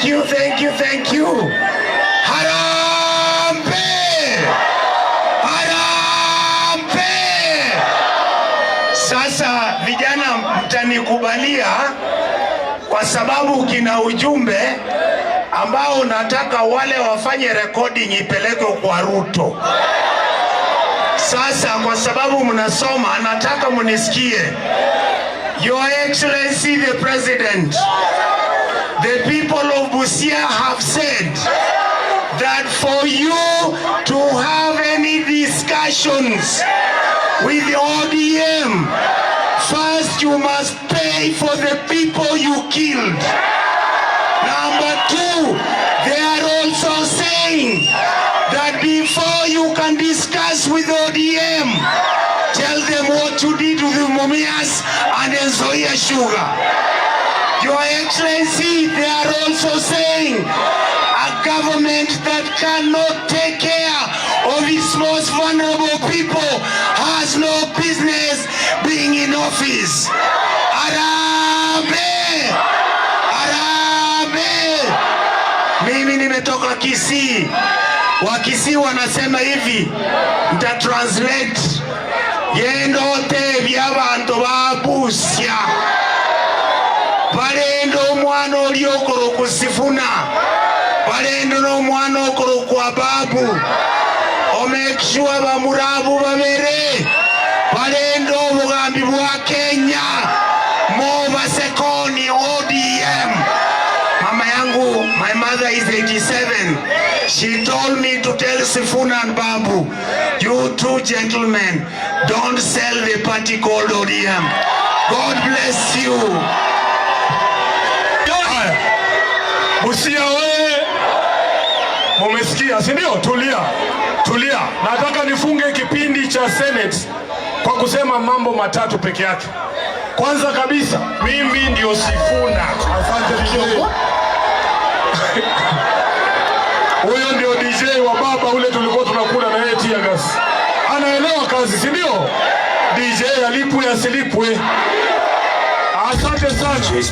Thank you, thank you, thank you. Harambee! Harambee! Sasa vijana, mtanikubalia kwa sababu kina ujumbe ambao nataka wale wafanye recording ipelekwe kwa Ruto. Sasa kwa sababu mnasoma, nataka munisikie. Your Excellency the President, the people of Busia have said that for you to have any discussions with the ODM, first you must pay for the people you killed. Number two, they are also saying that before you can discuss with ODM, tell them what you did to the Mumias and Nzoia Sugar. Your Excellency, they are also saying a government that cannot take care of its most vulnerable people has no business being in office. Harambee! Harambee! Mimi nimetoka Kisii. Wakisii wanasema hivi, nta translate yendote byabantu ba Busia balenda omwana oli okolo Sifuna, balenda n'omwana okolo kwa Babu, omake sure bamurabu babere balenda obugambi bwa Kenya mobasekoni ODM. Mama yangu, my mother is 87. She told me to tell Sifuna and Babu, "You two gentlemen, don't sell the party called ODM." God bless you. Haya, Busia wewe, mumesikia, si ndio? Tulia, tulia. Nataka nifunge kipindi cha Senate kwa kusema mambo matatu peke yake. Kwanza kabisa, mimi ndio Sifuna. Asante DJ. Huyo ndio DJ wa baba ule tulikuwa tunakula na yeye tear gas. Anaelewa kazi, si ndio? DJ alipwe asilipwe. Asante sana.